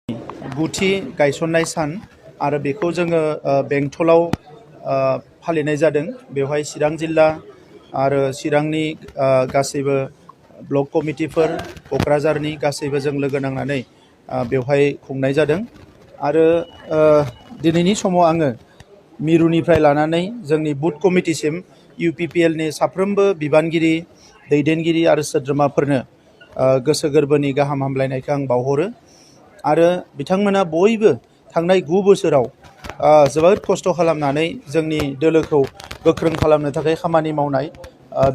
गुथि गायसननाय सान आरो बेखौ जोङो बेंटलाव फालिनाय जादों। बेवहाय चिरां जिल्ला आरो चिरांनि गासैबो ब्लक कमिटिफोर क'क्राझारनि गासैबो जों लोगो नांनानै बेवहाय खुंनाय जादों। आरो दिनैनि समाव आङो मिरुनिफ्राय लानानै जोंनि बुथ कमिटिसिम UPPLनि साफ्रोमबो बिबानगिरि दैदेनगिरि आरो सोद्रोमाफोरनो गोसो गोरबोनि गाहाम हामलायनायखौ आं बावहरो। आरो बिथांमोना बयबो थांनाय 9 बोसोराव जोबोद खस्थ' खालामनानै जोंनि दोलोखौ गोख्रों खालामनो थाखाय खामानि मावनाय,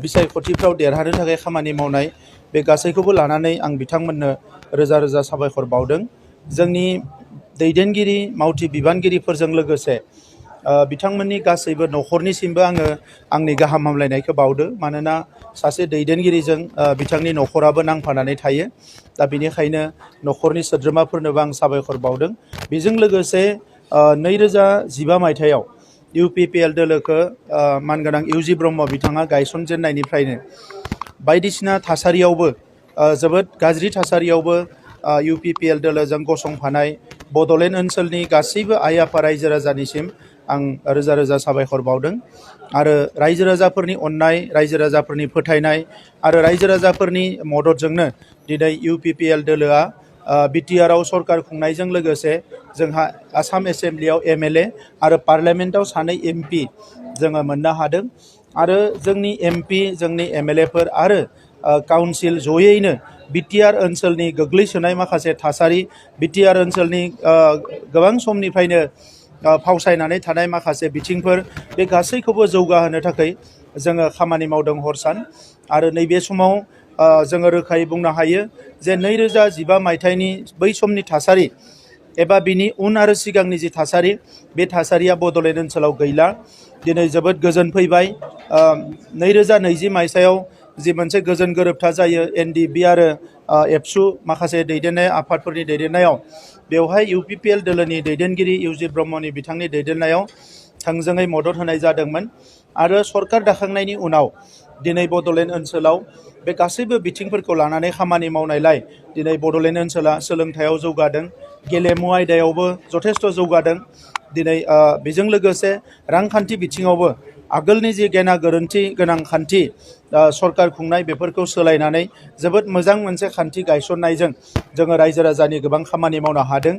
बिसायख'थिफ्राव देरहानो थाखाय खामानि मावनाय, बे गासैखौबो लानानै आं बिथांमोननो रोजा रोजा साबायखर बावदों। जोंनि दैदेनगिरि मावथि बिबानगिरिफोरजों लोगोसे बिथांमोननि गासैबो न'खरनिसिमबो आङो आंनि गाहाम हामलायनायखौ बावदो। मानोना सासे दैदेनगिरिजों बिथांनि न'खराबो नांफानानै थायो। दा बेनिखायनो न'खरनि सोद्रोमाफोरनोबो आं साबायखर बावदों। बेजों लोगोसे 2015 मायथाइयाव UPPL दोलोखौ मानगोनां इउजि ब्रह्म बिथाङा गायसनजेननायनिफ्रायनो बायदिसिना थासारियावबो जोबोद गाज्रि थासारियावबो UPPL दोलोजों गसंफानाय बड'लेण्ड ओनसोलनि गासैबो आइ आफा रायजो राजानिसिम आं रोजा रोजा साबायखर बावदों। आरो रायजो राजाफोरनि अननाय, रायजो राजाफोरनि फोथायनाय आरो रायजो राजाफोरनि मददजोंनो दिनै UPPL दोलोआ BTRआव सरकार खुंनायजों लोगोसे जोंहा आसाम एसेम्ब्लियाव MLA आरो पार्लियामेन्टआव 2 MP जोङो मोननो हादों। आरो जोंनि MP, जोंनि MLAफोर आरो काउन्सिल जयैनो BTR ओनसोलनि गोग्लैसोनाय माखासे थासारि, BTR ओनसोलनि गोबां समनिफ्रायनो फावसायनानै थानाय माखासे बिथिंफोर, बे गासैखौबो जौगाहोनो थाखाय जोङो खामानि मावदों हर सान। आरो नैबे समाव जोङो रोखायै बुंनो हायो जे 2015 मायथाइनि बै समनि थासारि एबा बिनि उन आरो सिगांनि जि थासारि, बे थासारिया बड'लेण्ड ओनसोलाव गैला। दिनै जोबोद गोजोन फैबाय। 2020 मायथाइयाव जि मोनसे गोजोन गोरोबथा जायो NDB आरो एबसु माखासे दैदेननाय आफादफोरनि दैदेननायाव, बेवहाय UPPL दोलोनि दैदेनगिरि इउजि ब्रह्मनि बिथांनि दैदेननायाव थोंजोङै मदद होनाय जादोंमोन। आरो सरकार दाखांनायनि उनाव दिनै बड'लेण्ड ओनसोलाव बे गासैबो बिथिंफोरखौ लानानै खामानि मावनायलाय दिनै बड'लेण्ड ओनसोला सोलोंथायाव जौगादों, गेलेमु आयदायावबो जथेस्थ' जौगादों। दिनै बेजों लोगोसे रांखान्थि बिथिङावबो आगोलनि जि गेना गोरोन्थि गोनां खान्थि सरकार खुंनाय, बेफोरखौ सोलायनानै जोबोद मोजां मोनसे खान्थि गायसननायजों जोङो रायजो राजानि गोबां खामानि मावनो हादों।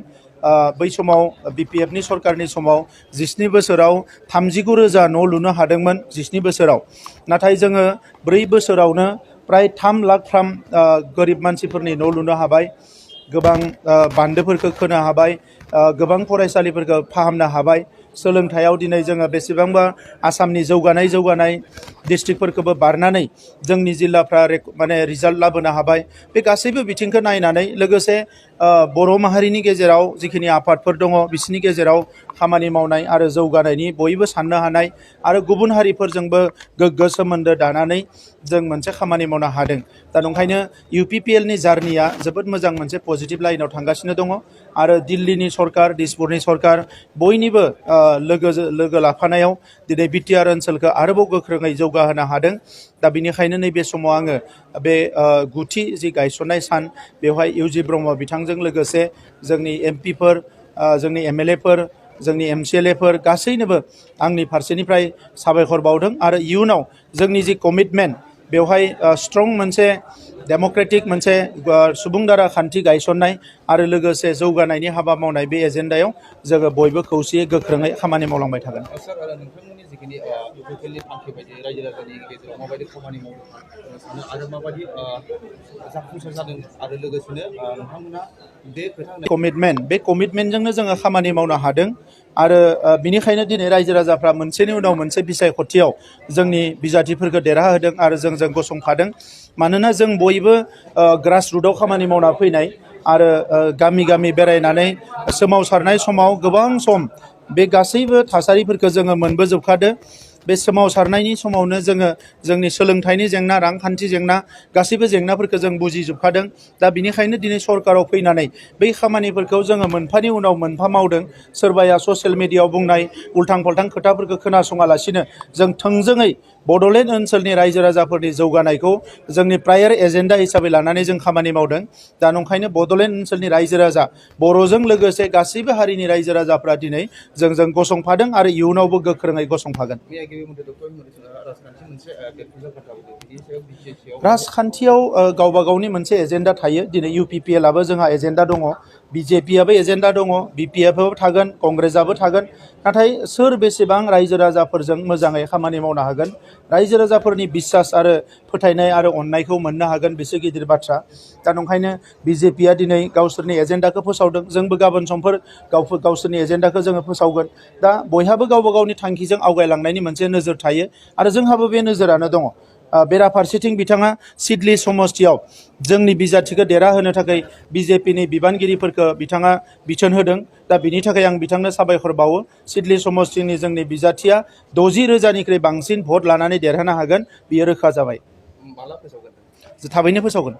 बै समाव BPFनि सरकारनि समाव 17 बोसोराव 39,000 न' लुनो हादोंमोन 17 बोसोराव। नाथाय जोङो 4 बोसोरावनो प्राय 3 लाख गोरिब मानसिफोरनि न' लुनो हाबाय, गोबां बान्दोफोरखौ खोनो हाबाय, गोबां फरायसालिफोरखौ फाहामनो हाबाय। सोलोंथायाव दिनै जोङो बेसेबांबा आसामनि जौगानाय डिस्ट्रिक्टफोरखौबो बारनानै जोंनि जिल्लाफ्रा माने रिजाल्ट लाबोनो हाबाय। बे गासैबो बिथिंखौ नायनानै लोगोसे बर' माहारिनि गेजेराव जिखिनि आफादफोर दङ, बिसोरनि गेजेराव खामानि मावनाय आरो जौगानायनि बयबो साननो हानाय आरो गुबुन हारिफोरजोंबो गोग्गो सोमोन्दो दानानै जों मोनसे खामानि मावनो हादों। दा ओंखायनो UPPLनि जार्निया जोबोद मोजां मोनसे पजिटिभ लाइनाव थांगासिनो दङ। आरो दिल्लीनि सरकार, दिसपुरनि सरकार बयनिबो लोगो लाफानायाव दिनै BTR ओनसोलखौ आरोबाव गोख्रोङै जौगाहोनो हादों। दा बेनिखायनो नैबे समाव आङो बे गुथि जि गायसननाय सान, बेवहाय इउजि ब्रह्म बिथांजों लोगोसे जोंनि MPफोर, जोंनि MLAफोर, जोंनि MCLAफोर गासैनोबो आंनि फारसेनिफ्राय साबायखर बावदों। आरो इयुनाव जोंनि जि कमिटमेन्ट, बेवहाय स्ट्रं मोनसे डेम'क्रेटिक मोनसे सुबुं दारा खान्थि गायसननाय आरो लोगोसे जौगानायनि हाबा मावनाय, बे एजेन्डायाव जोङो बयबो खौसेयै गोख्रोङै खामानि मावलांबाय थागोन। सार, नोंथांमोननि जिखिनि UPPLनि थांखि बायदि रायजो राजानि गेजेराव माबायदि खामानि मावनो सानो आरो माबायदि जाफुंसार जादों, आरो लोगोसेनो नोंथांमोना बे खोथा बे कमिटमेन्टजोंनो जोङो खामानि मावनो हादों। आरो बिनिखायनो दिनै रायजो राजाफ्रा मोनसेनि उनाव मोनसे बिसायख'थियाव जोंनि बिजाथिफोरखौ देरहाहोदों आरो जोंजों गसंफादों। मानोना जों बयबो ग्रासरुटआव खामानि मावना फैनाय आरो गामि गामि बेरायनानै सोमावसारनाय समाव गोबां सम बे गासैबो थासारिफोरखौ जोङो मोनबोजोबखादों। बे सोमावसारनायनि समावनो जोङो जोंनि सोलोंथाइनि जेंना, रांखान्थि जेंना, गासैबो जेंनाफोरखौ जों बुजिजोबखादों। दा बिनिखायनो दिनै सरकाराव फैनानै बै खामानिफोरखौ जोङो मोनफानि उनाव मोनफा मावदों। सोरबाया ससियेल मिडियायाव बुंनाय उल्थां फाल्थां खोथाफोरखौ खोनासङालासिनो जों थोंजोङै बड'लेण्ड ओनसोलनि रायजो राजाफोरनि जौगानायखौ जोंनि प्रायर एजेन्डा हिसाबै लानानै जों खामानि मावदों। दा नंखायनो बड'लेण्ड ओनसोलनि रायजो राजा बर'जों लोगोसे गासैबो हारिनि रायजो राजाफ्रा दिनै जोंजों गसंफादों आरो इयुनावबो गोख्रोङै गसंफागोन। राजखान्थियाव गावबा गावनि मोनसे एजेन्डा थायो। दिनै UPPL आबो जोंहा एजेन्डा दङ, BJP आबो एजेन्डा दङ, BPF आबो थागोन, कंग्रेसआबो थागोन। नाथाय सोर बेसेबां रायजो राजाफोरजों मोजाङै खामानि मावनो हागोन, रायजो राजाफोरनि बिसास आरो फोथायनाय आरो अननायखौ मोननो हागोन, बेसो गिदिर बाथ्रा। दा नंखायनो BJPआ दिनै गावसोरनि एजेन्डाखौ फोसावदों, जोंबो गाबोन समफोर गावसोरनि एजेन्डाखौ जोङो फोसावगोन। दा बयहाबो गावबा गावनि थांखिजों आवगायलांनायनि मोनसे नोजोर थायो आरो जोंहाबो बे नोजोरानो दङ। बेराफारसेथिं बिथाङा सिडली समस्तियाव जोंनि बिजाथिखौ देरहाहोनो थाखाय BJPनि बिबानगिरिफोरखौ बिथाङा बिथोन होदों। दा बिनि थाखाय आं बिथांनो साबायखर बावो। सिडली समस्तिनि जोंनि बिजाथिया 60,000निख्रुइ बांसिन भट लानानै देरहानो हागोन, बियो रोखा जाबाय। थाबैनो फोसावगोन।